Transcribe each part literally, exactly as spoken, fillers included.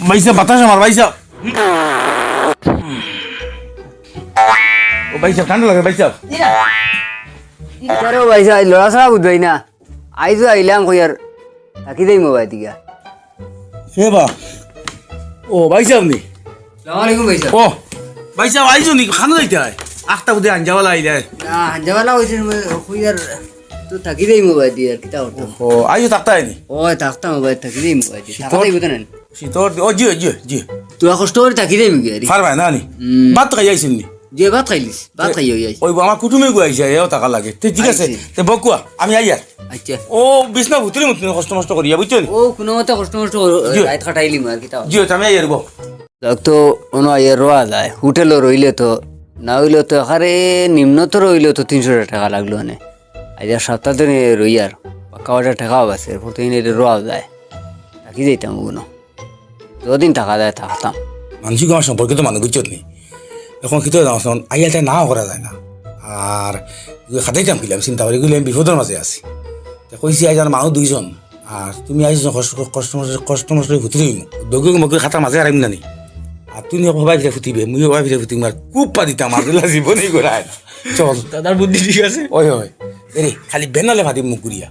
ভাইসাব, বাতাস আমার, ভাইসাব। ও ভাইসাব, ঠান্ডা লাগে, ভাইসাব। ইতারে ও ভাইসাব, লড়াচড়া বুঝবায় না। আইজও আইলাম কইয়ার, থাকি যাইমু বায় দিয়া। এ বা, ও ভাইসাব নি? আসসালামু আলাইকুম ভাইসাব। ও ভাইসাব, আইজও নি? খানো যাইতায়? আখতা বুঝে আঞ্জাওয়ালা আইলায়। না, আঞ্জাওয়ালা অইছে, কইয়ার তো থাকি যাইমু বায় দিয়া, কিতা করতাম? ও, আইজও থাকতায় নি? ও, থাকতাম বায়, থাকি যাইমু বায় দিয়া। থাকা শীতর, যাইবো তো না? শীতর দি-, ও, জি, জি, জি। তোরা কষ্ট করি থাকি যাইমু গিয়া রে। পারবায় না নি? হুম। ভাত খাই আইছইন নি? জি, ভাত খাইলিছি, ভাত খাই আইছি। ওই আমার কুটুমে গু আইছে, এও থাকা লাগে। তে ঠিক আছে, আইছে। তে বউক্কা, আমি আইয়ার। আচ্ছা। ও, বিছনা ভুতুরে মতন কষ্ট মষ্ট করিয়া, বুঝছো নি? ও, কোনো মতে কষ্ট মষ্ট করি, জি। রাইত কাটাইলিমু আর কিতা। জি, তে আমি আইয়ার বউ। দেখ তো, অনো আইয়া রওয়া যায়। হোটেলো রইলে তো, না অইলে তো, একেবারে নিম্নতর অইলে তো তিনশো টেকা লাগলো অনে। আইজ এক সপ্তাহ ধরি রইয়ার, পাক্কা বাজার টেকাও আছে, এরপর তো ইনে রওয়া যায়। থাকি যাইতাম অগুনো। যতদিন থাকা যায় থাকতাম। মানষিক আমার সম্পর্কিত মানুষ, বুঝছত নি? এখন কিতা জানো, আইয়াতে না করা যায় না। আর খাটাইতাম কিলা, আমি চিন্তা করি, কইলে আমি বিপদর মাঝে আছি। তে কইছি, আইজ আর মানুষ দুইজন, আর তুমি আইজ কষ্ট, কষ্ট, কষ্ট মষ্ট ফুতি দিবি। দগি মগি খাতার মাঝে হারাইম না নি। আর তুমি হবাই ফিরে ফুতিবে, মুই হবাই ফিরে ফুতিম, আর খুব পা দিতাম, আর দিলা জীবনই করায় না। চল। দাদার বুদ্ধি ঠিক আছে। ওই, ওই। এরে, খালি বেনালে ফাটি মুখ ঘুরিয়া।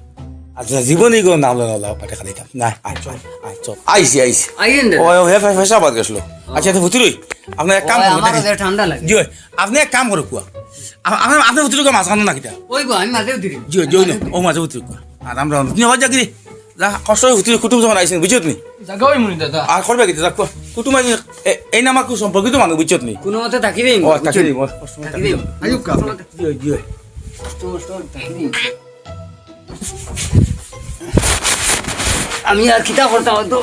আচ্ছা, জীবনই কোনো নাম লো, নাম লো, পাঠে খালি কাম। না, আয়, চল, আয়, চল। আইছি, আইছি। আইয়েন দাদা। ওই, ওই, ফে-, ফে-, ফেশাবাদ গেছলো। আচ্ছা, তো ফুতুরি, আপনার এক কাম ওই, করুন, আমার দেখি। ওদের ঠান্ডা লাগে। জি, ওই, আপনি এক কাম করুক, কুয়া। আ-, আপনি, আপনি ফুতুরি কুয়া মাছ খানো না কিতা? ওই গো, আমি মাঝে উঠি। জি, জি, ওই না, ও মাঝে ফুতুরি কুয়া। আর আমরা, তুমি আবার যা কিরে? যা, কষ্ট হয়ে ফুতুরি কুটুম যখন আইছেন, বুঝছত নি? জাগা ওই মুনি দাদা। আর করবে কিতা, যা, কুয়া। কুটুম আইছেন, এ-, এই নাম আর খুব সম্পর্কিত মানুষ, বুঝছত নি? কোনো মতে থাকি দেই, ও, বুঝছো থাকি নি? দেই, ও, কষ্ট থাকি দেই। থাকি দেই। আইয়ুব কা। জি, জি। কষ্ট, কষ্ট, থাকি দেই। আমি আর কিতা করতাম, তো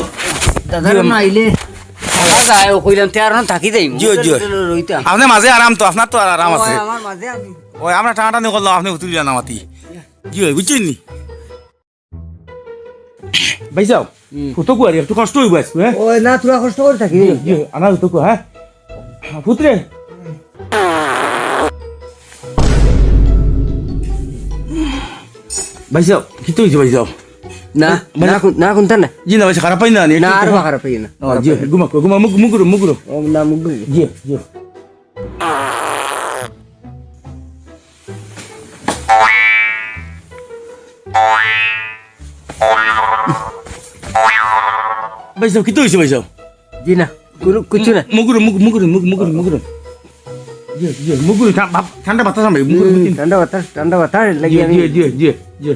দাদার জি, না আইলে, দাদা যায়, ও কইলাম, তে আর না থাকি যাই, জি, জি। রইতাম। আপনি মাঝে আরাম তো, আপনার তো আর আরাম ও, আছে। আমার মাঝে আমি। ওই, আমরা টানাটানি করলাম, আপনি উতুরি জানা মাতি। জি, বুঝছেন নি? ভাইসাব, হুম। ফুতো কুয়ারি, একটু কষ্ট হইব আজকে, হ্যাঁ? ওই না, তোরা কষ্ট করে থাকি। জি, জি, আনা ফুতো কুয়া, হ্যাঁ? হ্যাঁ, ফুতরে। ভাইসাব, কিতা হইছে ভাইসাব? না, ভাই, না, কোন-, না, কোনটা না? জি না, ভাইসাব, খারাপ পাই না, নি? না, একটু আর খারাপ পাই না। ও, জি, ঘুমা, ঘুমা, মুখ, মুখ ঘুরো, মুখ ঘুরো। ও, না, মুখ ঘুরো। জি, জি। ভাইসাব, কিতা হইছে ভাইসাব? জি না, কুনু, কিচ্ছু না। মুগুরু, মুগ-, মুগুরু, মুগ-, মুগুরু, মুগুরু। জি, জি, মুগুরু, ঠা-, ভাব-, ঠান্ডা বাতাস আমার, মুগুরু, হুম, বুঝছেন? ঠান্ডা বাতাস, ঠান্ডা বাতাস, জি, লাগি আমি জি, জি, জি, জি।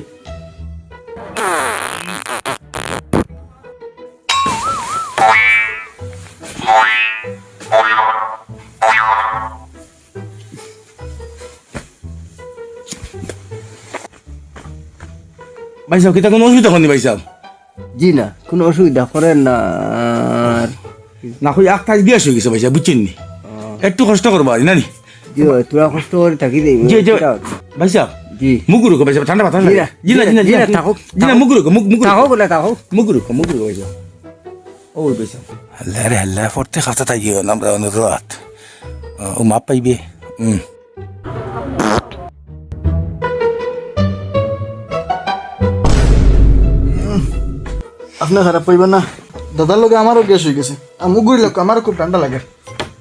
ভাইসাব, কিতা কুনু অসুবিধা করনি ভাইসাব? জি না, কুনু অসুবিধা করেন না। আর না, কই এক কাজ গ্যাস হয়ে গেছে ভাইসাব, বুঝছেন নি? ও। একটু কষ্ট করবা, না নি? জি, ওই, তোরা কষ্ট করে থাকি দেই, জি, জি। কিতা? ভাইসাব, জি। মুগুরু কো ভাইসাব, ঠান্ডা বাতাস জি লাগে। না, জি না, জি না, জি না, জি না। থাকুক, জি না, থাকুক। মুগুরু কো, মুগ-, মুগুরু থাকুক কো। বলে, থাকুক। মুগুরু কো, মুগুরু কো ভাইসাব। ও ভাইসাব। হাল্লা রে হাল্লা, পড়তে খাতা তাই গিয়ে নাম রাউন রাত। ও মাপ পাইবে। হুম। আপনি খারাপ পাইবেন না, দাদার লগে আমারও গ্যাস হয়ে গেছে। আর মুখ ঘুরি লাগবো, আমারও খুব ঠান্ডা লাগে।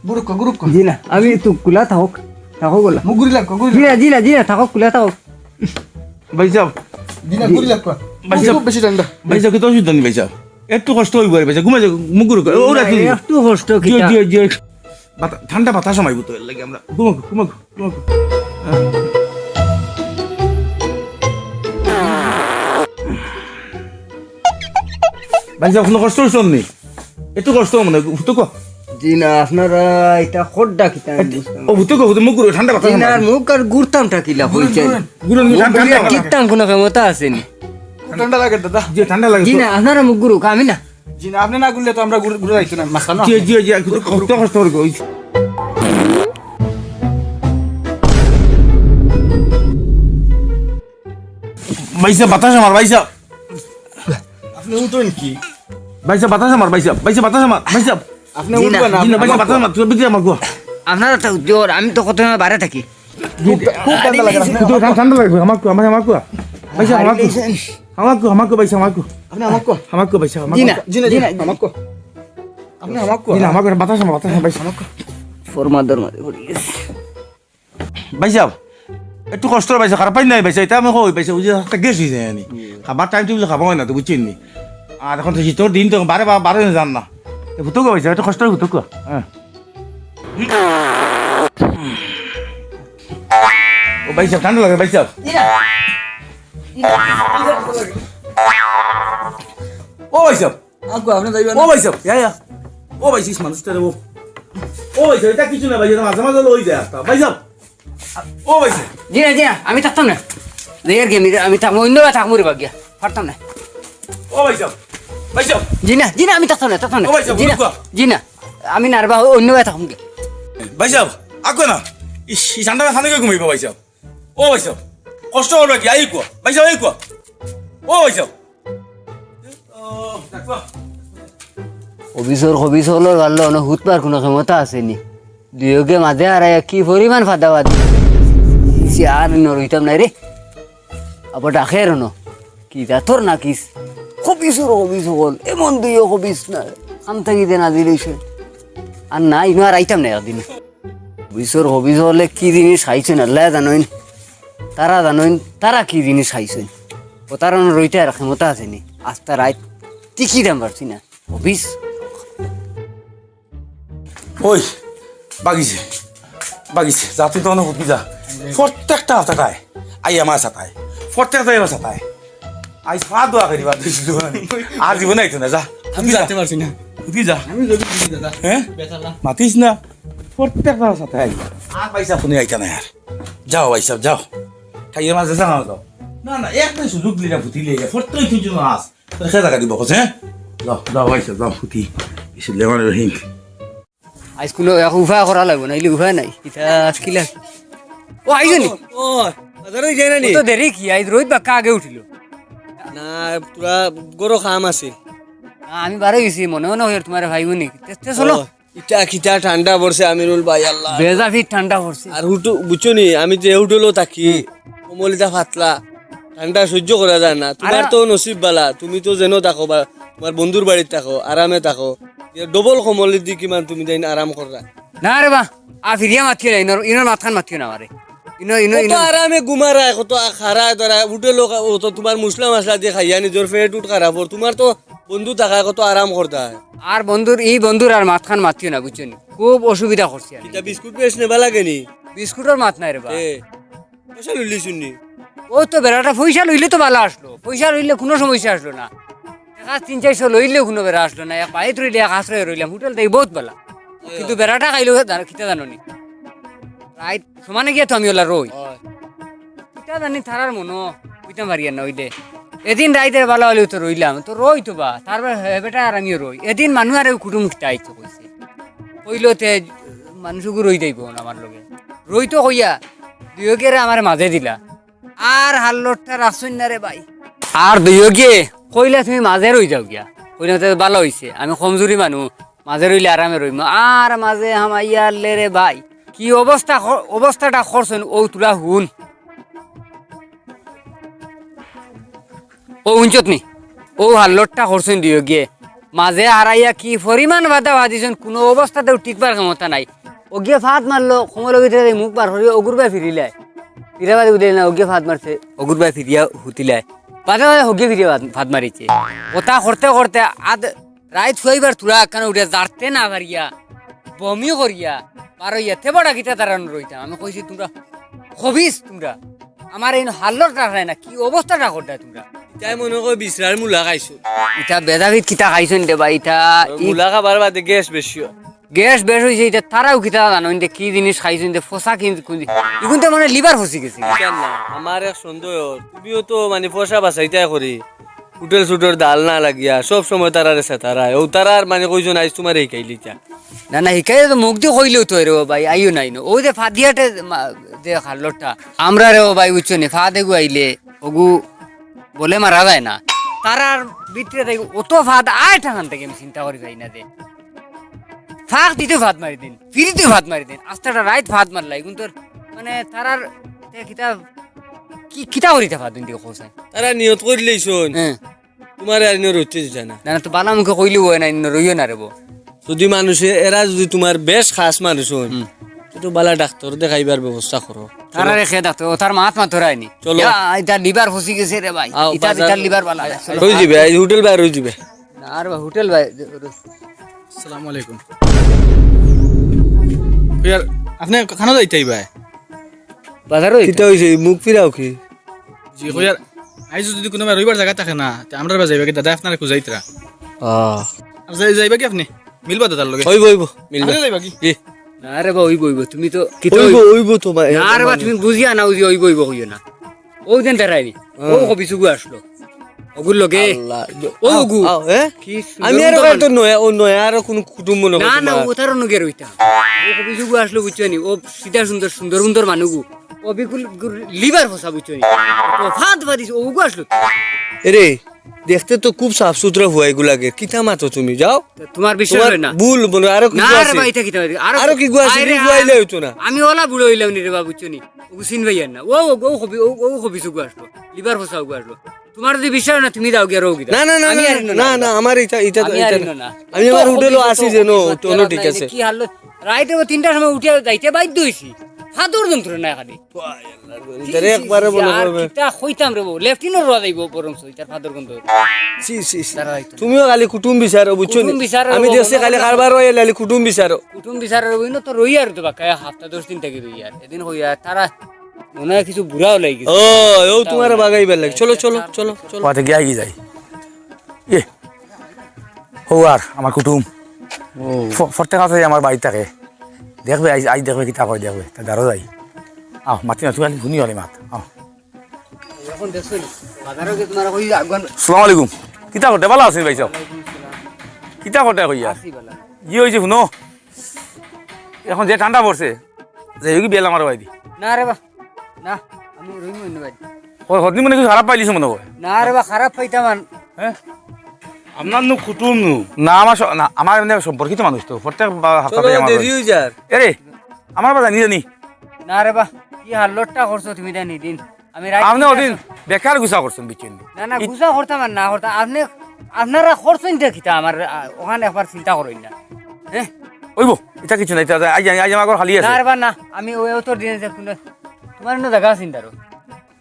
গুরুক্ষ, গুরুক্ষ। জি না, আমি তো কুলা থাকুক, থাকুক ওলা। মুখ ঘুরি লাগবো, ঘুরি জি না, লাগবো। জি না, জি না, থাকুক, কুলা থাকুক। ভাইসাব। জি না, ঘুরি লাগবো। ভাইসাব। খুব বেশি ঠান্ডা। ভাইসাব, কিতা অসুবিধা নেই ভাইসাব। একটু কষ্ট হইব আরে ভাইসাব, ঘুমাই যাও, মুখ ঘুরুক। ও, রাখি দিও। একটু কষ্ট জি, কিতা? জি, জি। বাতা-, ঠান্ডা বাতাস আমাইব তো, এর লাগি আমরা। ঘুমাও, ঘুমাও, ঘুমাও। ভাইসাব, কুনু কষ্ট হইছে নি? একটু কষ্ট মনে হয়, ফুতুকো। জি না, আপনারা এটা খোদ্দা কিতা আমি বুঝতাম না। ও, ফুতুকো, ফুতুকো, মুখ ঘুরো, ঠান্ডা বাতাস জি না, আমার। আর মুখ আর ঘুরতাম টাকিলা, কইছেন। ঘুরো, ঘুরো, মুখ ঠান্ডা ঘুরিয়া বাতাস। কিতাম কুনু ক্ষমতা আছে নি? খুব ঠান্ডা লাগে, দাদা। জি, ঠান্ডা লাগে জি তো। না, আপনারা মুখ ঘুরুক, আমি না। জি না, আপনি না ঘুরলে তো আমরা ঘুরে, ঘুরে যাইতো না, মাঝখানে। জি, জি, জি, আর কিছু কষ্ট, কষ্ট করে কই। ভাইসাব, বাতাস আমার, ভাইসাব। আপনি উঠেন কি? ভাইসাব, বাতাস আমার, ভাইসাব, ভাইসাব, বাতাস আমার, ভাইসাব। আপনি জি না। উঠবেন না, জি না, ভাইসাব, বাতাস আমার, তুই বুঝলি আমার গো। আপনারা তো জোর, আমি তো কত সময় বাইরে থাকি। খুব, খুব ঠান্ডা লাগে। খুব ঠান্ডা, ঠান্ডা লাগবে, আমার কো, আমার, আমার কো। ভাইসাব, আমার কো। আমার কো, আমার কো, ভাইসাব, আমার কো। আপনি আমার কো। আমার কো, ভাইসাব, আমার জি কো। না। জি না, জি জি না, না। আমার কো। আপনি আমাকে কর। জি না, আমাকে বাতাস না, বাতাস না, ভাই। ফরমাদর মাঝে পড়ি গেছে। ভাই সাহেব, একটু কষ্ট হয় ভাই সাহেব, খারাপ পাইন নাই ভাই সাহেব, ইটা আমি কই ভাই সাহেব, ওই যে একটা গ্যাস অই যায় আনি। খাবার টাইম টেবিলে খাওয়া অয় না তো, বুঝছইন নি? আর এখন তো শীতর দিন তো বারে বা-, বারে যান না। এ ফুটুক ভাই সাহেব, একটু কষ্ট অয় ফুটুক। হ্যাঁ। ও ভাই সাহেব, ঠান্ডা লাগে ভাই সাহেব। ও ভাই সাহেব, আগুয়া, আপনি যাইবেন ও না? ভাই সাহেব, ইয়া, ইয়া। ও ভাই সাহেব, মানুষটা রে ও। ও ভাই সাহেব, ইটা কিছু না ভাই, ইটা মাঝে মাঝে লই যায় একটা। ভাই সাহেব। ও ভাই সাহেব। জি না, জি না, আমি থাকতাম না। জি আর কি, আমি, আমি থাকমু, অন্য বা থাকমু রে বাগিয়া। পারতাম না। ও ভাই সাহেব। ভাই সাহেব। জি না, জি না, আমি থাকতাম না, থাকতাম না। ও ভাই সাহেব, জি না, বুঝুক। জি না, আমি না রে বা, অন্য বা থাকমু গিয়া। ভাই সাহেব, আগুয়া না। ইস, এই ঠান্ডা খানে ঘুমাইবা ভাই সাহেব। ও ভাই সাহেব, কষ্ট করবা কি? আই কুয়া। ভাই সাহেব, আই কুয়া। ও ভাই সাহেব। ও, দেখো। খবিসর খবিস অকলর গাল্লো অনো হুতবার কুনু ক্ষমতা আছে নি। দুইওগে মাঝে হারাইয়া কি পরিমাণ ফাদাফাদি। সে আর ইনো রইতাম নায় রে। আবার ডাকের অনো। কি জাতর নাকিস। খবিসর খবিস অকল। এমন দুইও খবিস না। কাম থাকি দেন আজি লইছে। আর না, ইনো আর আইতাম না একদিন। খবিসর খবিস অকলে কি জিনিস খাইছইন, আল্লায় জানইন। তারা জানইন, তারা কি জিনিস খাইছইন। ও তারা অনো রইতে আর ক্ষমতা আছে নি। আস্তা রাইত টিকি দাম পারছি না। খবিস। ওই, বাগিছে, বাগিছে, যা তুই তখন হুতি যা। প্রত্যেকটা হাতাটায়, আই আমার সাতায়। প্রত্যেকটা আমার সাতায়। আই পা দোয়া করি বাদ দিছি দোয়া নেই। আর জীবনে আইতো না, যা। আমি হুতি যা। যাইতে পারছি না। হুতি যা। আমি যদি হুতি যা, যা। হ্যাঁ? বেচারা। মাতিস না। প্রত্যেকটা সাতায়। আর পয়সা ফোনে আইতা না আর। যাও ভাই সাহেব, যাও। খাইয়ে মাঝে যাও, যাও। না, না, এক সুযোগ দিলে ফুটি লিয়ে যা। প্রত্যেক কিছু মাছ। তোর খেয়ে টাকা দিব, কছে, হ্যাঁ? যাও, যাও, ভাই সাহেব, যাও, ফুটি। ইসু লেমন রহিম। আইজ কুনু এক উপায় করা লাগবো, নাইলে উপায় নাই। ইতা আজকিলা। ও, আইছো নি? ও, বাজারো যাই না নি? ও তো দেরি কি? আইজ রইত বাক্কা আগে উঠিল। না, তোরা গরো কাম আছে। না, আমি বারে গেছি, মনে মনে হয় তোমার ভাই বোনি। তে, তে চলো। ও, ইটা কিতা ঠান্ডা পড়ছে, আমিরুল ভাই, আল্লাহ। বেজাফি ঠান্ডা পড়ছে। আর হুটু, বুঝছো নি, আমি যে হোটেলও থাকি, কমলিতা পাতলা, ঠান্ডা সহ্য করা যায় না। তোমার আরে তো নসিব বালা, তুমি তো যেন থাকো বা তোমার বন্ধুর বাড়িত থাকো, আরামে থাকো। এ ডবল কমলিত দি কিমান তুমি তাইন আরাম কররা। না রে বা, আ ফিরিয়া মাতিও না, ইনোর, ইনোর মাতখান মাতিও না আমারে। ইনো, ইনো, কত ইনো। আরামে ঘুমারায়, কত আ-, খারায় দারায়, উঠে লোক, ও তো তোমার মশলা মশলা দিয়ে খাইয়া নিজর পেট উঠ খারাপ অর। তোমার তো বন্ধু থাকায় কত আরাম করতায়। আর বন্ধুর, ই বন্ধুর আর মাতখান মাতিও না, বুঝছো নি? খুব অসুবিধা করছে আমি। কিতা বিস্কুট বেশ নেবা লাগে নি? বিস্কুটর মাত নাই রে বা। এ, পয়সা লইলি শুননি? ও তো বেড়াটা পয়সা লইলে তো ভালা আসলো, পয়সা লইলে কুনু সমস্যা আসলো না। এক হাত তিন চাইরশো লইলেও কুনু বেড়া আসলো না, এক বাইত রইলে এক আশ্রয় রইলাম, হোটেল থাকি বউত ভালা। কিন্তু বেড়াটা খাইলেও দাঁড়া, কিতা জানো নি? রাইত সমানে গিয়া তো আমি ওলা রই। অয়। কিতা জানি তারার মনো, বুঝতাম পারি আর না, ওই দে। এদিন রাইতের বেলা অইলেও তো রইলাম, তো রই তো বা, তারপর হে বেটা আর আমিও রই। এদিন মানু আর কুটুম কিতা আইতো কইছে। কইলো তে মানুষগু রই যাইবো না আমার লগে। রই তো কইয়া, দুইওগিয়ে আমারে মাঝে দিলা। আর হাল্লরটা রাখছইন না রে ভাই। আর দুইওগিয়ে কইলা তুমি মাঝে রই যাও গিয়া। কইলাম তে ভালা অইছে, আমি কমজুরি মানু, মাঝে রইলে আরামে রইমু। আর মাঝে হামাইয়া আনলে রে ভাই, কি অবস্থা ক-, অবস্থাটা করছইন, অউ তুরা হুন। অউ হুনছত নি? অউ হাল্লরটা করছইন দুইওগিয়ে। মাঝে হারাইয়া কি পরিমাণ বাধা বাধিছইন, কুনু অবস্থাতেও টিকবার ক্ষমতা নাই। অগুয়ে ফাদ মারলো, কমলর ভিতরে মুখ বার করি, অগুর বায় ফিরিলায়। ফিরা বাদে উঠে না, অগুয়ে ফাদ মারছে, অগুর বায় ফিরিয়া হুতিলায়। বাদে বাদে অগুয়ে ফিরিয়া ফাদ, ফাদ মারিছে। কথা করতে করতে আদ রাইত শুয়াইবার তুরা একখানো উঠে জারতে না পারিয়া, বমি করিয়া, বারইয়া, তে বড়া কিতা তারা রইতাম। আমি কইছি, তুমরা খবিস তুমরা। আমার এই হাল্লর রাখরায় না, কি অবস্থাটা করতায় তুমরা? ইতায় মনো কয় বিছরার মুলা খাইছো। ইতা বেজাবিত কিতা খাইছইন দে বা, ইতা ই মুলা খাবার বাদে গ্যাস বেশি অয়। গ্যাস বেশ অইছে, ইতা তারাও কিতা জানইন দে, কি জিনিস খাইছইন দে, ফসা কি, কোন জি-, ইগুন তো মানে লিভার ফসি গেছে। কেন না? আমার এক সন্দেহ, তুমিও তো মানে ফসা বাছাইতায় করি। হোটেল সুটেল দাল না লাগিয়া সব সময় তারারে সেতারায়। অউ তারার মানে কইছইন আইজ তুমারে হিকাইলিতা। না, না, হিকাইলে তো মুখদি কইলেও তো রে ও ভাই, আইও নাই না। অউ যে ফাদিয়াটে মা-, যে হাল্লরটা। আমরারে ও ভাই বুঝছো নি, ফাদেগু আইলে, অগু বলে মারা যায় না। তারার ভিতরে থাকি অত ফাদ আয় ঠান থাকি আমি চিন্তা করি পাই না যে। ফাঁক দিতেও ফাদ মারি দিন, ফিরিতেও ফাদ মারি দিন। আস্তাটা রাইত ফাদ মারলা, ইগুন তোর মানে তারার তে কিতা, কি, কিতা করিতা ফাদ দিন দিকে কও চাই? তারা নিয়ত করিলাইছইন। হ্যাঁ। তুমারে আর ইনো রইতে দিতা না। না, না, তো বালা মুখে কইলেও অয় না, ইনো রইও না রে বো। যদি মানুষে, এরা যদি তুমার বেশ খাছ মানুষ অইন, হুম। তো, তো বালা ডাক্তর দেখাইবার ব্যবস্থা করো। তারারে খে ডাক্তর, ও তার মাত মাত ধরায়নি। চলো। ইয়া, ইতার liver ফসি গেছে রে ভাই। আও, ইতার, বাজার ইতার liver বালা নাই। চলো। অই যিবে, এই হোটেল বার অই যিবে। না রে ভাই, হোটেল ভাই। আসসালামু আলাইকুম। ইয়ার, আপনে কানো যাইতায় ভাই? বাজারো যাইতাম। কিতা অইছে? মুখ ফিরাও কি? জি, কইয়ার, আইজ যদি কুনু ভাই রবিবার জাগা থাকে না, তে আমরার বায় যাইবা কি দাদা, আপনারে খুজাইতরা। আহ। আর যাই-, যাইবা কি আপনে? মিলবা দাদার লগে? অইবো, অইবো, মিলবা। আপনে যাইবা কি? জি। না রে বা, অইবো, অইবো। তুমি তো, কিতা অইবো, অইবো? অইবো তো ভাই, না রে বা, মানে তুমি বুঝিয়া না বুঝিয়া অইবো, অইবো কইও না। অউ যেন তারাইনি। হ্যাঁ। অউ কবিছগু আসলো। অগুর লগে। আল্লাহ। ও আও, অগু। আও, হ্যাঁ? কি সুন্দর আমি আর সুন্দর ওখানে তো মানুষ। নয়া, ও নয়া আর কুনু কুটুম মনে না, করতো না, না। ও তার অন্য গের অইতা। ও কবিছগু আসলো, বুঝছো নি? ও সিধা সুন্দর, সুন্দর সুন্দর মানুগু। ও বিকুল গুর liver ফসা, বুঝছো নি? ও ফাদ ফাদিস, ও অগু আসলো। এরে, দেখতে তো খুব সাফ সুতরা হুয়াইগু লাগে। কিতা মাতো তুমি? যাও। তো তোমার বিশ্বাস তোমার হয় না? ভুল মনে, আরো কিগু না রে আছে? ভাই, ইতা কিতা মাতো? আরো আরো কিগু আছে? আরে, নি, হুয়াইলে অইতো না। আমি ওলা বুড়া অইলাম নি রে বাবু, বুঝছো নি? অগু চিনবায় না। ও, ও, ও কবি-, ও, ও কবিছগু আসলো। Liver ফসা অগু আসলো। তোমার যদি বিশ্বাস না, তুমি যাও গিয়া রও গিয়া। না, না, না, আমি না, আর না, না, না, না। না, আমার ইটা, ইটা তো, আমি ইটা আর না। না। আমি আমার তো হোটেলো কবিছগু আছি তো, যেন, কবিছগু তো, তো না, ঠিক আছে। কি হাল? রাইতে ও তিনটার সময় উঠিয়া যাইতে বাধ্য অইছি। ফাদর যন্ত্রণায় খালি। ইতারে একবারে মনে আর করবে। কিতা কইতাম রে বউ, লেফটিনও রওয়া যাইবো বরং ইতার ফাদর গন্ধ। ছি, ছি, ছি। তারা আইতো না। তুমিও খালি কুটুম বিচারো, বুঝছো নি? কুটুম বিচারো আমি রে বউ, দেখছি খালি বউ। কারবার অইলে খালি কুটুম বিচারো। কুটুম বিচারো রে বউ, ইনো তো রইয়ার তো বাক্কা, এক হাপ্তা দশ দিন থাকি রইয়ার। এদিন কইয়ার, তারা মনে হয় কিছু বুড়াও লাগি গেছে। ও, ও তোমার বাগাইবার লাগি। চলো, চলো, চলো, চলো। ওয়াতে গিয়া গিয়া যাই। ইয়ে, হউ আর আমার কুটুম। ও। ফ-, ফরতে কাছে আমার বাড়ি থাকে। দেখবে, আইজ, আইজ দেখবে, কিতা কয় দেখবে। তা দাঁড়ো যাই। আও, মাতি না, তুমি খালি শুনি হলে মাত। আও। এখন দেখছো নি? বাজারো গিয়া তোমার কই আগুয়ান। আসসালামু আলাইকুম। কিতা করতে? ভালা আছেন ভাই সাহেব? ওয়ালাইকুম আসসালাম। কিতা করতে কইয়া? আছি ভালা। কি হইছে শুনো? এখন যে ঠান্ডা পড়ছে, যাই হোক, বেল আমার বাড়ি দি। না রে বা, না, আমি রইমু অন্য বাড়ি। ও, হদিন মনে কিছু খারাপ পাইলিস মনে হয়। না রে বা, খারাপ পাইতাম আর। হ্যাঁ? আপনার নু কুটুম নু। না, আমার স-, না, আমার এমনি সম্পর্কিত মানুষ তো, প্রত্যেক বা-, হাপ্তাতে চলো, আমার দেরি বাড়ি। হয়ে যার। এরে, আমার বাজার নিজে নি। না রে বা, কি হাল্লটটা করছো তুমি জানি দিন। আমি রাইত আপনি তিনটার ওদিন সময় বেকার গুছা করছেন, বুঝছেন? না, না, ইত- গুছা করতাম আর না করতাম। আপনি, আপনারা করছেন যে কিতা আমার, আ, ওখানে একবার চিন্তা করইন না। হ্যাঁ? ওইব, ইটা কিছু নাই, ইটা আজ, আজ, আজ আমার ঘর খালি আছে। না রে বা, না, আমি ওই উত্তর দিন যে কোনো, তোমার অন্য জায়গা আছে নি তারও?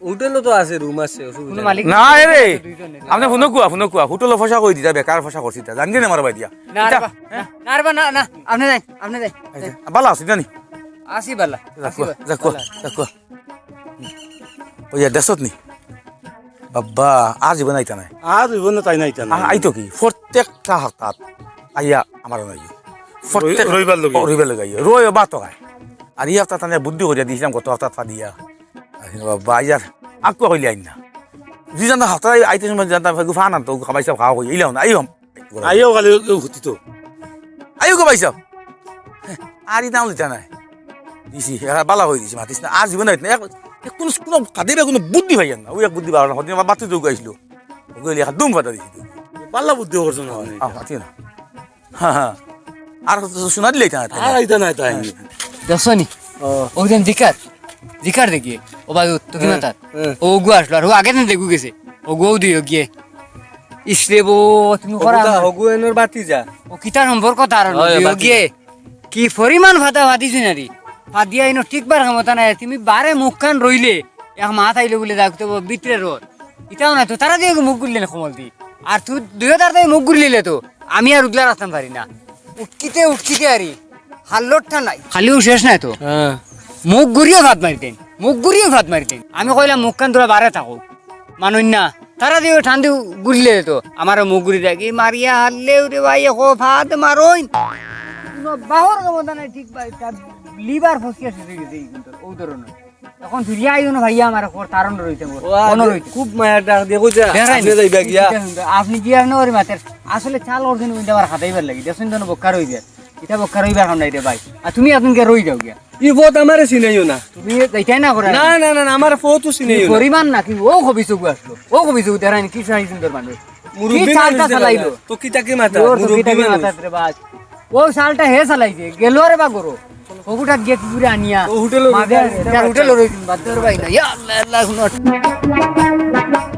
হোটেলও তো আছে, রুম আছে, অসুবিধা কোনো নাই। মালিক না, নাই, এরে, দুইজন নেই। আপনি ফোনো কুয়া, ফোনো কুয়া, হোটেলও ফসা কই দিতা, বেকার ফসা করছি তা, জানছেন আমার বাড়ি দিয়া। না রে ইটা, বা, হ্যাঁ? না, না রে বা, না, না, আপনি যাই, আপনি যাই। আচ্ছা, বালা আছে, জানি। আসি বালা, যা আসি কুয়া, বালা। যা কুয়া, যা কুয়া। ওই আর দেশত নি? বাবা, আর জীবন আইতা নাই। আর জীবনে তাই না, আইতা নাই। আ-, আইতো কি? প্রত্যেকটা হাপ্তাত আইয়া আমার নাই। প্রত্যেক রবিবার লগে। ও, রবিবার লগে আইয়া। রবিবার তো খায়। আর ই হাপ্তাত তানে বুদ্ধি করিয়া দিছিলাম গত হাপ্তাত ফাদিয়া। আর কিন্তু বাবা, আইয়ার আকু কইলে আইন না। দুই জন হাপ্তাত আই-, আইতে সময় জানতাম, ফাগু ফান আনতো, খাবাই সব খাওয়া কই, ইলাও না, আইও। আইও খালি ওই হুতি তো। আইও গো ভাই সাহেব। আরে দাম দিতা নাই। দিছি, এরা বালা হয়ে দিছি, মাতিস না। আর জীবন হইত না। এক, এক কোনো, কোনো কাদের কোনো বুদ্ধি পাইয়ার না। ওই এক বুদ্ধি বাড়ানো, হদিন আমার বাতি যোগ আইছিল। ওগুলো লেখা দুম ফাটা দিছি। বালা বুদ্ধি করছো না আপনি। আহ, মাতিও না। হ্যাঁ, হ্যাঁ। আর তো শোনা দিলে এটা না, তাই না? আর এটা না, তাই না। দেখছো নি? ও। ওই দিন জিকার, জিকার দেখি। ও ভাই, ও তো কি হ্যাঁ, মাতার? হ্যাঁ। ও গু আসলো, আর ও আগে দিন দেখু গেছে। ও গু দিও গিয়ে। ইসরে বো, তুমি করা হগু দা, আমার। হগু এনর বাতি যা। ও কিতার সম্পর্ক তার অয়, লগে বাতি গিয়ে? যা। কি পরিমাণ ফাটা ফাটিছি না রে? ফাটিয়া ইনো টিকবার ক্ষমতা নাই। তুমি বারে মুখখান রইলে, এক মাত আইলে বলে যাক তো ভিতরে রোদ। ইটাও না তো, তারা দিয়ে মুখ গুললে না কমল দি। আর তুই দুই হাজার দিয়ে মুখ গুলিলে তো, আমি আর উদলা রাখতাম পারি না। উটকিতে উটকিতে আরি, হাল্লটটা নাই। খালিও শেষ নাই তো। হ্যাঁ। মুখ গুরিয়ে ফাত মারি দেন, মুখ গুরিয়ে ফাত মারি দেন। আমি কইলাম মুখখান তোরা বারে থাকো। মানুষ না। তারা দিয়ে ঠান্ডি গুললে তো। আমারও মুখ গুরি দেখি, মারিয়া হারলে ওরে ভাই, এখো ফাদ মারইন। কোনো বাহর ক্ষমতা নাই, ঠিক ভাই, তার liver ফসিয়া শেষ হয়ে গেছে এই কিন্তু, ও ধরনের। এখন ফিরিয়া আইও না ভাইয়া, আমার খবর তারণ রইতে হবে। ও, আ, কোনো রইতে। খুব মায়া ডাক দিয়ে কইছে, দেখেন, আপনি যাইবা গিয়া। আপনি গিয়া না ওরে মাতের। আসলে চাল ওর দিন উইন্ডা আমার খাতাইবার লাগি। দেখছেন তো বক্কা রই যায়। এটা বক্কা রইবার কাম নাই রে ভাই। আর তুমি এখন গিয়া রই যাও গিয়া। ই পথ আমারে চিনাইও না। তুমি যাইতাই না করে। না, না, না, না, আমার পথও চিনাইও না। পরিমাণ না, কি ও কবি চুগু আসলো। ও কবি চুগু দেখায়নি, কি সাহি সুন্দর মানুষ। মুরব্বি কি চালটা মানুষ চালাইলো? দেখা যায়। তো কিতা কি মাথা? ওর তো মুরব্বি কিতা কি মানুষ। মাথা রে ভাই? ও চালটা হে চালাইছে, গেল রে বা গরো। ওগুটা গিয়ে কি করে আনিয়া? ও হোটেলো মাগে, রইছে। তার হোটেলো রইছে, বাদ দে রে ভাই না। ইয়া আল্লাহ, আল্লাহ, হুনো।